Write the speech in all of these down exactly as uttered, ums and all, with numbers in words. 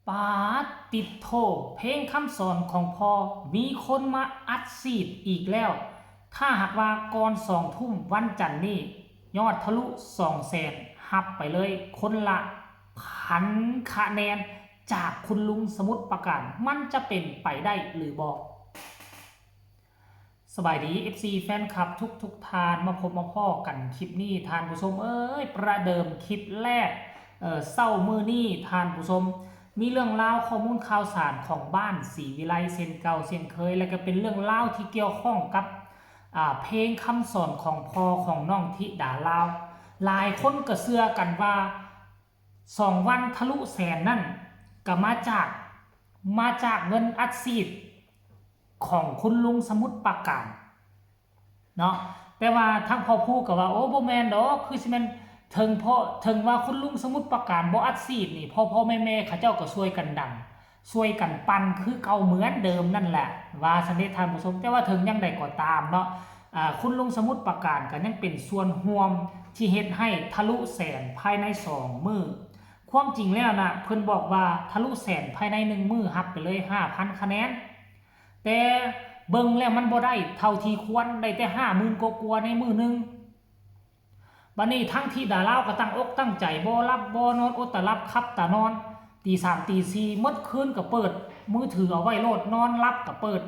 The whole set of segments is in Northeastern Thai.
ปาดติดโท เพลงคำสอนของพ่อ มีคนมาอัดฉีดอีกแล้ว ถ้าหากว่าก่อนสองทุ่มวันจันทร์นี้ ยอดทะลุสองแสน ฮับไปเลย คนละพันคะแนน จากคุณลุงสมุทรปราการ มันจะเป็นไปได้หรือบ่ สบายดี เอฟซี แฟนคลับทุกๆท่าน มาพบมาพ้อกันคลิปนี้ ท่านผู้ชมเอ้ย ประเดิมคลิปแรก เอ่อ เช้ามื้อนี้ ท่านผู้ชม มีเรื่องราวข้อมูลข่าวสารของบ้านศรีวิไลเช่นเก่าเช่นเคย และก็เป็นเรื่องราวที่เกี่ยวข้องกับ อ่า เพลงคำสอนของพ่อของน้องธิดาลาว หลายคนก็เชื่อกันว่า สองวันทะลุแสนนั่น ก็มาจาก มาจากเงินอัดฉีดของคุณลุงสมุทรปราการ เนาะ แต่ว่าทางพ่อผู้ก็ว่า โอ้ บ่แม่นดอก คือสิแม่น ถึงพ่อ ถึงว่าคุณลุงสมุทรปราการบ่อัดฉีดนี่ พ่อๆแม่ๆ เขาเจ้าก็ช่วยกันดัน ช่วยกันปั่นคือเก่าเหมือนเดิมนั่นแหละ ว่าซั้นเด้ท่านผู้ชม แต่ว่าถึงอย่างใดก็ตามเนาะ อ่า คุณลุงสมุทรปราการก็ยังเป็นส่วนร่วมที่เฮ็ดให้ทะลุแสนภายในสองมื้อ ความจริงแล้วนะ เพิ่นบอกว่าทะลุแสนภายในหนึ่งมื้อ ฮับไปเลยห้าพันคะแนน แต่เบิ่งแล้วมันบ่ได้เท่าที่ควร ได้แต่ห้าหมื่นกว่าๆในมื้อหนึ่ง บัดนี้ทั้งธิดาลาวก็ตั้งอกตั้งใจ บ่หลับบ่นอน อดตาหลับขับตานอน ตีสามตีสี่ หมดคืนก็เปิดมือถือเอาไว้โลด นอนหลับก็เปิด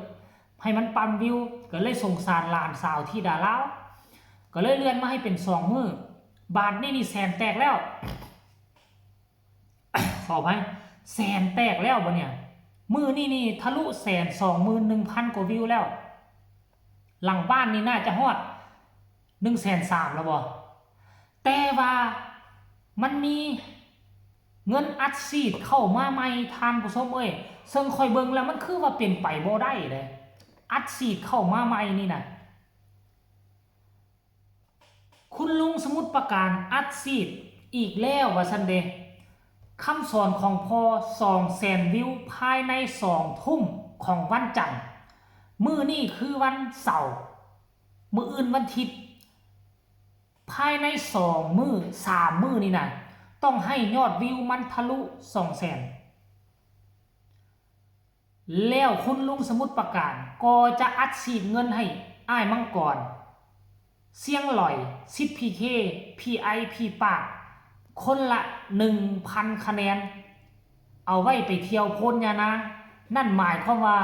ให้มันปั่นวิว ก็เลยสงสารหลานสาวธิดาลาว ก็เลยเลื่อนมาให้เป็นสองมื้อ บาดนี้นี่แสนแตกแล้ว ขออภัย แสนแตกแล้วบ่เนี่ย มื้อนี้นี่ทะลุแสน สองหมื่นหนึ่งพันกว่าวิวแล้ว หลังบ้านนี่น่าจะฮอด หนึ่งแสนสามแล้วบ่ แต่ว่ามันมีเงินอัดฉีดเข้ามาใหม่ ท่านผู้ชมเอ้ย ซึ่งข้อยเบิ่งแล้วมันคือว่าเป็นไปบ่ได้เด้ อัดฉีดเข้ามาใหม่นี่นะ คุณลุงสมุทรปราการอัดฉีดอีกแล้วว่าซั้นเด้ คำสอนของพ่อ สองแสนวิวภายในสองทุ่มของวันจันทร์ มื้อนี้คือวันเสาร์ มื้ออื่นวันอาทิตย์ ภายในสองมื้อ สามมื้อนี่นะ ต้องให้ยอดวิวมันทะลุสองแสน แล้วคุณลุงสมุทรปราการก็จะอัดฉีดเงินให้อ้ายมังกร เสียงหลอย สิทธิ์พีเค พีไอ พีปาก คนละหนึ่งพันคะแนน เอาไว้ไปเที่ยวโพนยานาง นั่นหมายความว่า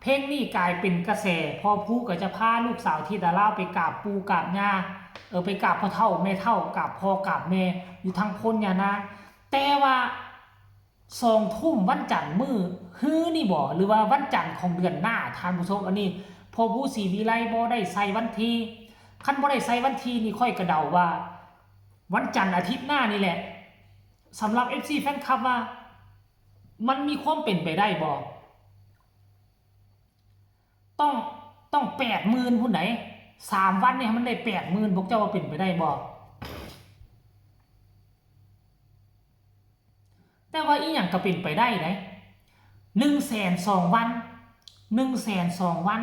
เพลงนี้กลายเป็นกระแส พ่อผู้ก็จะพาลูกสาวธิดาลาวไปกราบปู่กราบย่า เออ ไปกราบพ่อเฒ่าแม่เฒ่า กราบพ่อกราบแม่อยู่ทางโพนยานาง แต่ว่า สองทุ่มวันจันทร์มื้อฮือนี่บ่ หรือว่าวันจันทร์ของเดือนหน้า ท่านผู้ชม อันนี้พ่อผู้ศรีวิไลบ่ได้ใส่วันที่ คันบ่ได้ใส่วันที่นี่ข้อยก็เดาว่า วันจันทร์อาทิตย์หน้านี่แหละ สำหรับ เอฟซี แฟนคลับว่า มันมีความเป็นไปได้บ่ ต้อง ต้องแปดหมื่นพุ้นได๋ สามวันนี่ให้มันได้แปดหมื่น พวกเจ้าว่าเป็นไปได้บ่ แต่ว่าอีหยังก็เป็นไปได้ได๋ หนึ่งแสนสองวัน หนึ่งแสนสองวัน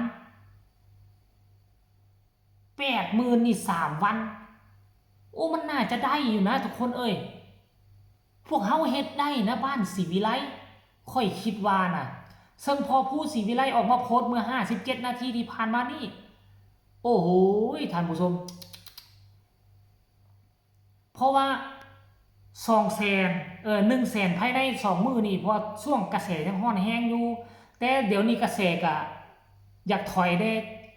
แปดหมื่นนี่สามวัน โอ้ มันน่าจะได้อยู่นะทุกคนเอ้ย พวกเฮาเฮ็ดได้นะบ้านศรีวิไล ข้อยคิดว่านะ ซึ่งพ่อผู้ศรีวิไลออกมาโพสต์เมื่อห้าสิบเจ็ดนาทีที่ผ่านมานี่ โอ้โห ท่านผู้ชม เพราะว่าสองแสน เออ หนึ่งแสนภายในสองมื้อนี่ เพราะช่วงกระแสยังร้อนแรงอยู่ แต่เดี๋ยวนี้กระแสก็อยากถอยแด่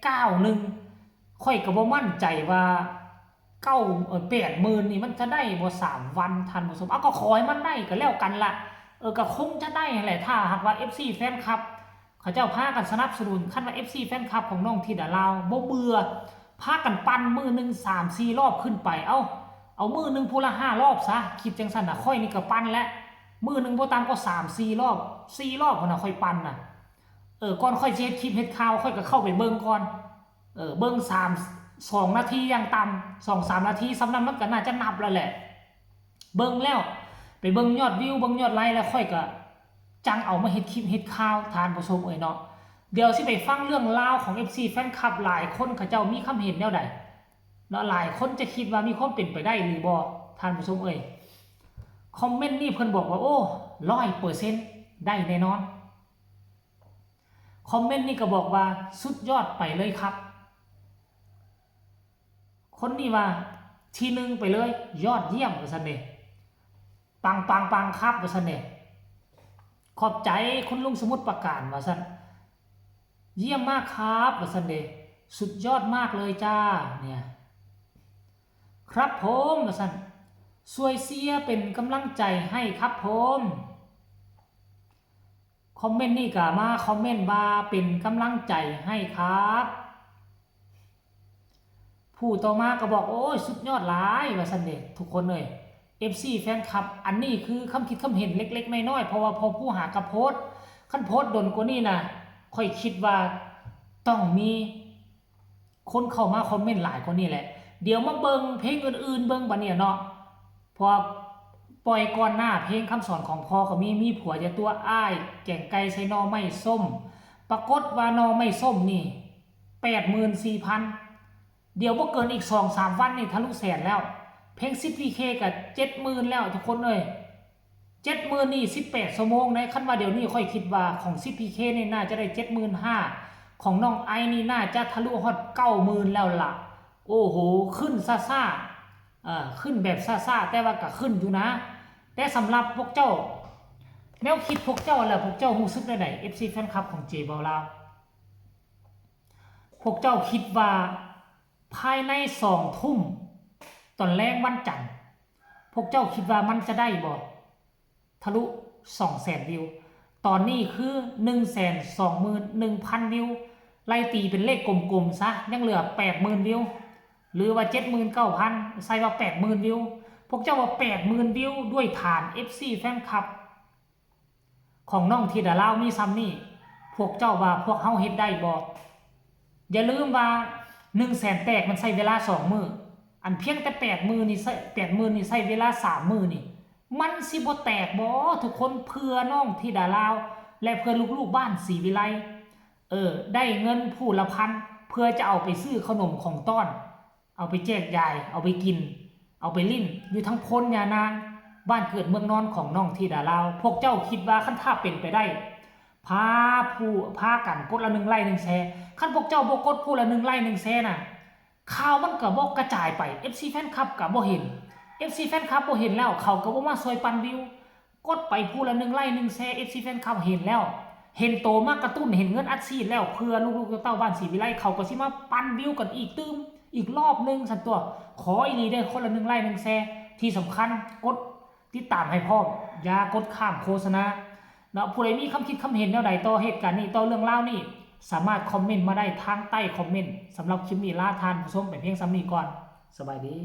ก้าวหนึ่ง ข้อยก็บ่มั่นใจว่า เก้า เอ่อ แปดหมื่นนี่มันจะได้บ่สามวัน ท่านผู้ชม เอาก็ขอให้มันได้ก็แล้วกันละ เออ ก็คงจะได้แหละ ถ้าหากว่า เอฟซี แฟนคลับ เขาเจ้าพากันสนับสนุน คันว่า เอฟซี แฟนคลับของน้องธิดาลาวบ่เบื่อ พากันปั่นมื้อหนึ่งสามสี่รอบขึ้นไป เอ้า เอามื้อหนึ่งผู้ละห้ารอบซะ คิดจังซั่นน่ะ ข้อยนี่ก็ปั่นแล้ว มื้อหนึ่งบ่ต่ำกว่าสามสี่รอบ สี่รอบพุ้นน่ะ ข้อยปั่นน่ะ เออ ก่อนข้อยสิเฮ็ดคลิปเฮ็ดข่าว ข้อยก็เข้าไปเบิ่งก่อน เออ เบิ่งสาม สองนาทีอย่างต่ำ สองสามนาที ส่ำนั้นมันก็น่าจะนับแล้วแหละ เบิ่งแล้ว ไปเบิ่งยอดวิว เบิ่งยอดไลค์แล้ว ข้อยก็จั่งเอามาเฮ็ดคลิปเฮ็ดข่าว ท่านผู้ชมเอ้ยเนาะ เดี๋ยวสิไปฟังเรื่องราวของ เอฟซี แฟนคลับ หลายคนเขาเจ้ามีความเห็นแนวใดเนาะ หลายคนจะคิดว่ามีความเป็นไปได้หรือบ่ ท่านผู้ชมเอ้ย คอมเมนต์นี่เพิ่นบอกว่า โอ้ ร้อยเปอร์เซ็นต์ ได้แน่นอน คอมเมนต์นี่ก็บอกว่าสุดยอดไปเลยครับ คนนี้ว่าที่หนึ่งไปเลย ยอดเยี่ยมว่าซั่นเด้ ปังปังปังครับว่าซั่นเด้ ขอบใจคุณลุงสมุทรปราการว่าซั่น เยี่ยมมากครับว่าซั่นเด้ สุดยอดมากเลยจ้าเนี่ย ครับผมว่าซั่น ช่วยเชียร์เป็นกำลังใจให้ครับผม คอมเมนต์นี่ก็มาคอมเมนต์ว่าเป็นกำลังใจให้ครับ ผู้ต่อมาก็บอก โอ้ย สุดยอดหลายว่าซั่นเด้ ทุกคนเอ้ย เอฟซี แฟนคลับ อันนี้คือความคิดความเห็นเล็กๆน้อยๆ เพราะว่าพอผู้หากะโพสต์ คันโพสต์โดนกว่านี้นะ ข้อยคิดว่าต้องมีคนเข้ามาคอมเมนต์หลายกว่านี้แหละ เดี๋ยวมาเบิ่งเพลงอื่นๆเบิ่งบัดเนี่ยเนาะ เพราะปล่อยก่อนหน้าเพลงคำสอนของพ่อก็มี มีผัวอย่าตัวอ้าย แกงไก่ใส่หน่อไม้ส้ม ปรากฏว่าหน่อไม้ส้มนี่ แปดหมื่นสี่พัน เดี๋ยวบ่เกินอีกสองสามวันนี่ทะลุแสนแล้ว เพลง สิบ พี เค ก็ เจ็ดหมื่น แล้วทุกคนเอ้ย เจ็ดหมื่น นี่ สิบแปด ชั่วโมงนะ คันว่าเดี๋ยวนี้ข้อยคิดว่าของ สิบ พี เค นี่น่าจะได้ เจ็ดหมื่นห้า ของน้องไอซ์นี่น่าจะทะลุฮอด เก้าหมื่น แล้วล่ะ โอ้โห ขึ้นซ่าๆ เอ่อ ขึ้นแบบซ่าๆ แต่ว่าก็ขึ้นอยู่นะ แต่สำหรับพวกเจ้า แนวคิดพวกเจ้าล่ะ พวกเจ้ารู้สึกแนวใด เอฟซี แฟนคลับของเจเบาลาว พวกเจ้าคิดว่าภายในสองทุ่มตอนแลงวันจันทร์ พวกเจ้าคิดว่ามันจะได้บ่ ทะลุสองแสนวิว ตอนนี้คือหนึ่งแสนสองหมื่นหนึ่งพันวิว ไล่ตีเป็นเลขกลมๆซะ ยังเหลือแปดหมื่นวิว หรือว่าเจ็ดหมื่นเก้าพัน ใส่ว่าแปดหมื่นวิว พวกเจ้าว่าแปดหมื่นวิว ด้วยฐาน เอฟซี แฟนคลับ ของน้องธิดาลาวมีส่ำนี้ พวกเจ้าว่าพวกเฮาเฮ็ดได้บ่ อย่าลืมว่าหนึ่งแสนแตกมันใช้เวลาสองมื้อ อันเพียงแต่แปดหมื่นนี่ใช้ แปดหมื่นนี่ใช้เวลาสามมื้อนี่ มันสิบ่แตกบ่ ทุกคน เพื่อน้องธิดาลาว และเพื่อลูกๆบ้านศรีวิไล เออ ได้เงินผู้ละพัน เพื่อจะเอาไปซื้อขนมของต้อน เอาไปแจกยาย เอาไปกิน เอาไปลิ้น อยู่ทั้งโพนยานาง บ้านเกิดเมืองนอนของน้องธิดาลาว พวกเจ้าคิดว่าคันถ้าเป็นไปได้ พาผู้ พากันกดละหนึ่งไลค์หนึ่งแชร์ คันพวกเจ้าบ่กดผู้ละหนึ่งไลค์หนึ่งแชร์น่ะ ข่าวมันก็บ่กระจายไป เอฟซี แฟนคลับก็บ่เห็น เอฟซี แฟนคลับบ่เห็นแล้ว เขาก็บ่มาช่วยปั่นวิว กดไปผู้ละหนึ่งไลค์หนึ่งแชร์ เอฟซี แฟนคลับเห็นแล้ว เห็นโตมากระตุ้น เห็นเงินอัดฉีดแล้ว เพื่อลูกๆเต้าๆบ้านศรีวิไล เขาก็สิมาปั่นวิวกันอีกตื่ม อีกรอบหนึ่งซั่นตั๊ว ขออีหลีเด้อ คนละหนึ่งไลค์หนึ่งแชร์ ที่สำคัญกดติดตามให้พร้อม อย่ากดข้ามโฆษณาเนาะ ผู้ใดมีความคิดความเห็นแนวใดต่อเหตุการณ์นี้ ต่อเรื่องราวนี้ สามารถคอมเมนต์มาได้ทางใต้คอมเมนต์ สำหรับคลิปนี้ลาท่านผู้ชมไปเพียงส่ำนี้ก่อน สบายดี